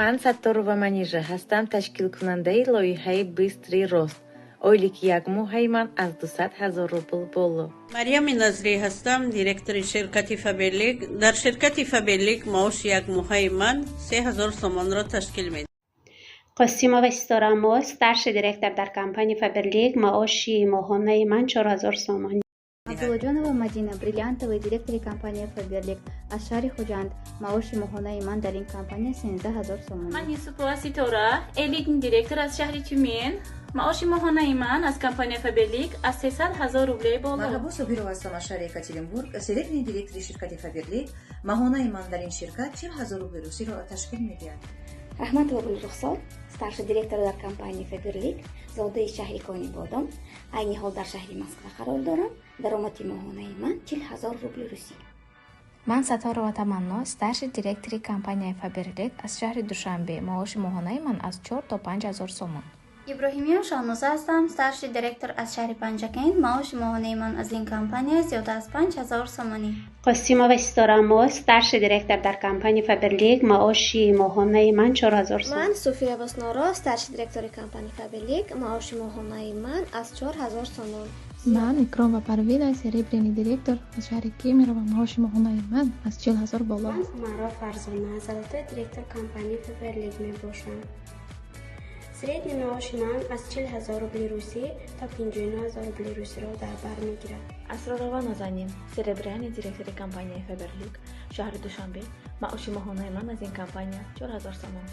Ман Сатторова Манижа ҳастам, ташкилкунандаи лоиҳаи «Быстрый рост». Ойлики якмоҳаи ман аз 200 000 рубл боло. Марьями Назрӣ ҳастам, директори ширкати «Фаберлик». Дар ширкати «Фаберлик» маоши якмоҳаи ман 3000 сомонро ташкил медиҳад. Қосимова Ситорамо, старший директор дар компанияи «Фаберлик». Маоши моҳонаи ман 4000 сомонӣ. Абдуллоҷонова Мадина, бриллиантовый директори компанияи «Фаберлик» аз шаҳри Хуҷанд. Маоши моҳонаи ман дар ин компания 13 000 сомонӣ. Ман Юсупова Ситора, элитный директор аз шаҳри Тюмен. Маоши моҳонаи ман аз компания «Фаберлик» аз 300 000 рубле боло. Марҳабо Собирова ҳастам аз шаҳри Екатеринбург, серебряный директори ширкати «Фаберлик». Маҳонаи ман дар ин ширкат 40 000 рубли русиро ташкил медиҳад. Раҳматова Гулрухсор, старший директор дар компанияи «Фаберлик», зодаи шаҳри Конибодом, айни ҳол дар шаҳри Москва қарор дорам. Даромади моҳонаи ман 40 000 рубли русӣ. Ман Сатторова Таманно, старший директори компанияи «Фаберлик» аз шаҳри Душанбе. Маоши моҳонаи ман аз 4 то 5 ҳазор сомон. Иброҳимиён Шоҳноза ҳастам, старший директор аз шаҳри Панҷакент. Маоши моҳонаи ман аз ин компания зиёда аз 5000 сомонӣ. Қосимова Ситорамо, старший директор дар компанияи «Фаберлик». Маоши моҳонаи ман 4000 сомон. Ман Суфия Восноро, старший директори компанияи «Фаберлик». Маоши моҳонаи ман аз 4000 сомон. Ман Икромова Парвина, серебряный директор аз шаҳри Кемерово. Маоши моҳонаи ман аз 40 000 боло. Ман Умарова Фарзона, золотой директор компанияи «Фаберлик» мебошам. Средний маоши ман аз 40 000 рубли русӣ то 59 000 рубли русиро дар бар мегирад. Асророва Нозанин, серебряный директори компанияи «Фаберлик», шаҳри Душанбе. Маоши моҳонаи ман аз ин компания 4000 сомон.